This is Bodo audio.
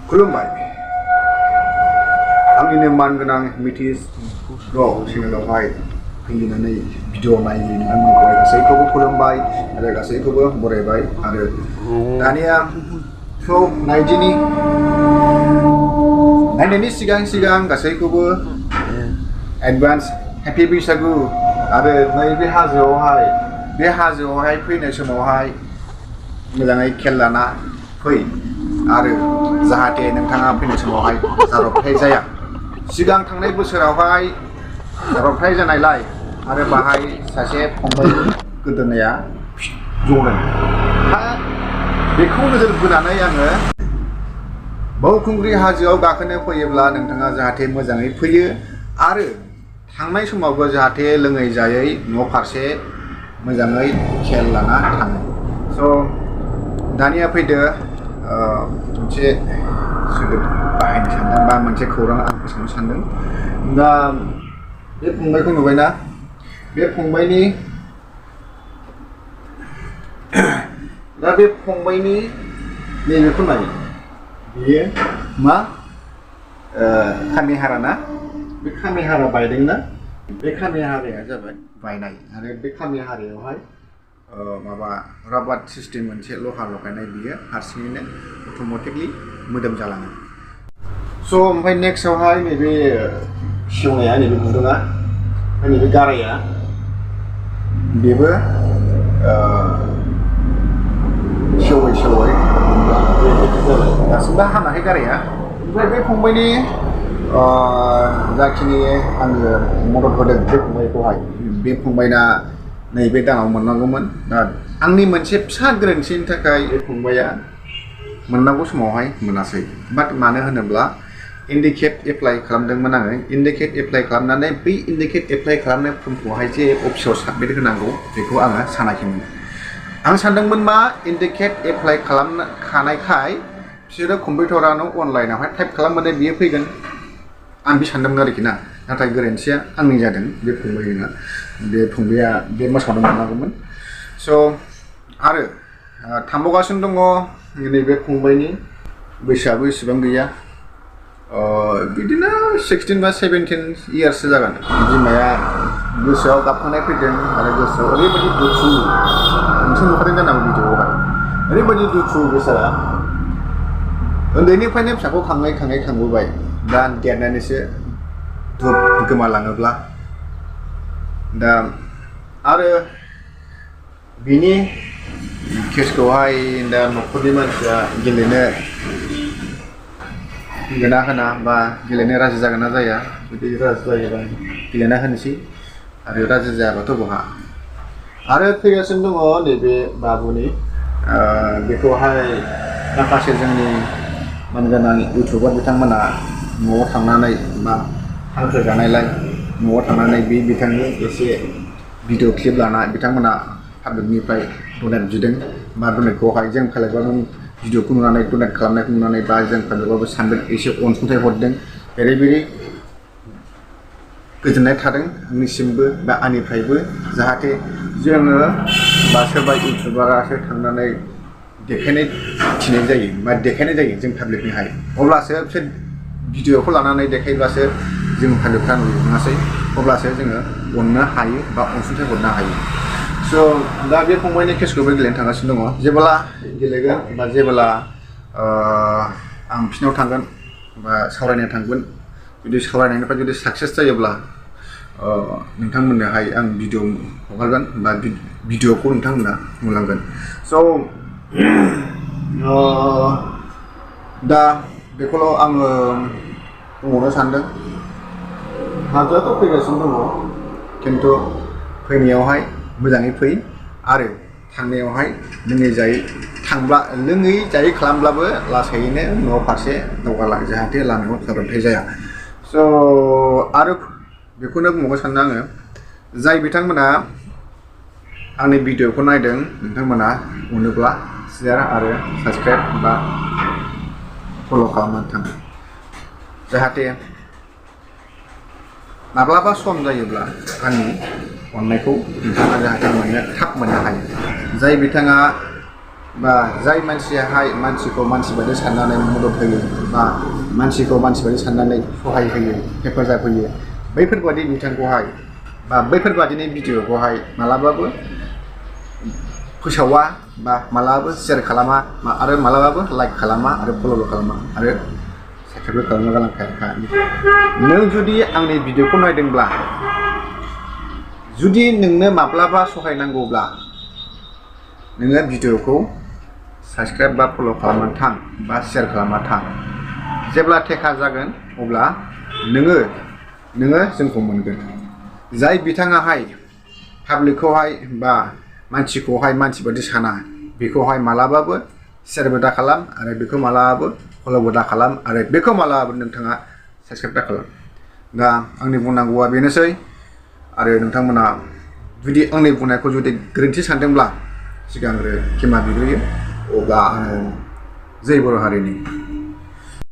खुलुमबाय आंनिनो मानगोनां मिथिस ब्लग चेनेलावहाय फैनानै भिडिअ नायै नोंथांमोनखौहाय गासैखौबो खुलुमबाय आरो गासैखौबो बरायबाय आरो दानिया खौ नायनायनि सिगां गासैखौबो एडभान्स हेपि बैसागु आरो नैबे हाजोआवहाय फैनाय समावहाय मोजाङै खेल लाना फै आरो जाहाथे नोंथाङा फैनाय समावहाय जाब्रबथाय जाया सिगां थांनाय बोसोरावहाय जाब्रबथाय जानायलाय आरो बाहाय सासे फंबायनि गोदोनाया जदों बेखौ नोजोर बोनानै आङो बावखुंग्रि हाजोआव गाखोनो फैयोब्ला नोंथाङा जाहाथे मोजाङै फैयो आरो थांनाय समावबो जाहाथे लोङै जायै न' फारसे मोजाङै खेल लाना थाङो स' दानिया फैदो मोनसे सोदोब बाहायनो सानदों बा मोनसे खौरां आं फोसावनो सानदों दा बे फंबायखौ नुबायना बे फंबायनि नैबेखौ नाय बियो मा खामि हारा ना बे खामि हारा बायदोंना बे खामि हाराया जाबाय बायनाय आरो बे खामि हारायावहाय माबा राबार सिस्टेम मोनसे लहा लगायनाय बियो हारसिङैनो अट'मेटिकलि मोदोम जालाङो स' ओमफ्राय नेक्स्टआवहाय नैबे सेवनाया नैबे गुदुङा ओमफ्राय नैबे गाराया बेबो सेवै जाबाय दासिमबो हामाखै गाराया ओमफ्राय बे फंबायनि जाखिनि आङो मदद होदों बे फंबायखौहाय बे फंबायना नैबे दानाव मोननांगौमोन आंनि मोनसे फिसा गोरोन्थिनि थाखाय बे फंबाया मोननांगौ समावहाय मोनासै बाट मानो होनोब्ला इन्डिकेट एप्लाइ खालामदोंमोन आङो इन्डिकेट एप्लाइ खालामनानै बै इन्डिकेट एप्लाइ खालामनाय फर्मखौहाय जे अफिसाव साबमिट होनांगौ बेखौ आङो सानाखैमोन आं सानदोंमोन मा इन्डिकेट एप्लाइ खालामखानायखाय बिसोरो कम्पिउटारानो अनलाइनावहाय टाइप खालामबानो बियो फैगोन आं बे सानदोंमोन आरोखि ना नाथाय गोरोन्थिया आंनि जादों बे फंबाया बे मासावनो मोननांगौमोन स' आरो थांबावगासिनो दङ नैबे फंबायनि बैसोआबो इसेबां गैया बिदिनो 16 बा 17 इयार्ससो जागोन बिमाया गोसोआव गाबखांनाय फैदों आरो गोसोआव ओरैबायदि दुखु मोनसे नुखादों जानांगौ भिडिअ'आवहाय ओरैबायदि दुखु बेसारा उन्दैनिफ्रायनो फिसाखौ खाङै खांबोबाय दा देरनानैसो धुप गोमालाङोब्ला दा आरो बिनि केसखौहाय दा न'खरनि मानसिया गेलेनो होना बा गेलेनो राजि जागोन ना जाया जुदि राजि जायोबा गेलेना होनोसै आरो राजि जायाबाथ' बहा आरो फैगासिनो दङ नैबे बाबुनि बेखौहाय माखासे जोंनि मानगोनां इउटुबार बिथांमोना न'आव थांनानै बा हांखो जानायलाय न'आव थांनानै बे बिथांनि एसे भिडिअ क्लिप लाना बिथांमोना पाब्लिकनिफ्राय डनेट बिदों बा डनेटखौहाय जों खालायबाबो भिडिअखौ नुनानै डनेट खालामनायखौ नुनानै बा जों पाब्लिकबाबो सानदों एसे अनसुंथाइ हरदों ओरैबायदि गोजोननाय थादों आंनिसिमबो बा आंनिफ्रायबो जाहाथे जोङो बा सोरबा इउटुबारासो थांनानै देखायनाय जायो जों पाब्लिकनिहाय अब्लासो बिसोर भिडिअखौ लानानै देखायब्लासो जों पाब्लिकफ्रा नुनासै अब्लासो जोङो अननो हायो बा अनसुंथाइ हरनो हायो स' दा बे फंबायनि केसखौबो गेलेनो थांगासिनो दङ जेब्ला गेलेगोन बा जेब्ला आं बिसिनाव थांगोन बा सावरायनो थांगोन जुदि सावरायनायनिफ्राय जुदि साक्सेस जायोब्ला नोंथांमोननोहाय आं भिडिअ हगारगोन बा भिडिअखौ नोंथांमोना नुलांगोन स' दा बेखौल' आङो बुंहरनो सानदों हाजोआथ' फैगासिनो दङ खिन्थु फैनायावहाय मोजाङै फै आरो थांनायावहाय लोङै जायै खालामब्लाबो लासैनो न' फारसे दावगालां जाहाथे लामायाव जाब्रबथाय जाया स' आरो बेखौनो बुंनो सानदों आङो जाय बिथांमोना आंनि भिडिअखौ नायदों नोंथांमोना अनोब्ला शेयार आरो साबसक्राइब बा फल' खालामनानै थां जाहाथे माब्लाबा सम जायोब्ला आंनि अननायखौ नोंथाङा जाहाथे थाब मोननो हायो जाय बिथाङा बा जाय मानसियाहाय मानसिखौ मानसि बायदि साननानै मदद होयो बा मानसिखौ मानसि बायदि साननानै सहाय होयो हेफाजाब होयो बैफोरबादि बिथांखौहाय बा बैफोरबादिनि भिडिअखौहाय मालाबाबो फोसावा बा मालाबाबो शेयार खालामा आरो मालाबाबो लाइक खालामा आरो फल'बो खालामा आरो साबस्क्राइब खालामना गालांखाया। नों जुदि आंनि भिडिअखौ नायदोंब्ला जुदि नोंनो माब्लाबा सहाय नांगौब्ला नोङो भिडिअखौ साबस्क्राइब बा फल' खालामनानै थां बा शेयार खालामना थां। जेब्ला थेखा जागोन अब्ला नोङो जोंखौ मोनगोन। जाय बिथाङाहाय पाब्लिकखौहाय बा मानसिखौहाय मानसि बादि साना बेखौहाय मालाबाबो शेयारबो दा खालाम आरो बेखौ मालाबाबो फल'बो दा खालाम आरो बेखौ मालाबाबो नोंथाङा साबस्क्राइब दा खालाम। दा आंनि बुंनांगौआ बेनोसै आरो नोंथांमोना जुदि आंनि बुंनायखौ जुदि गोरोन्थि सानदोंब्ला सिगांग्रो क्षमा बिग्रोयो अब्ला आङो जै बर' हारिनि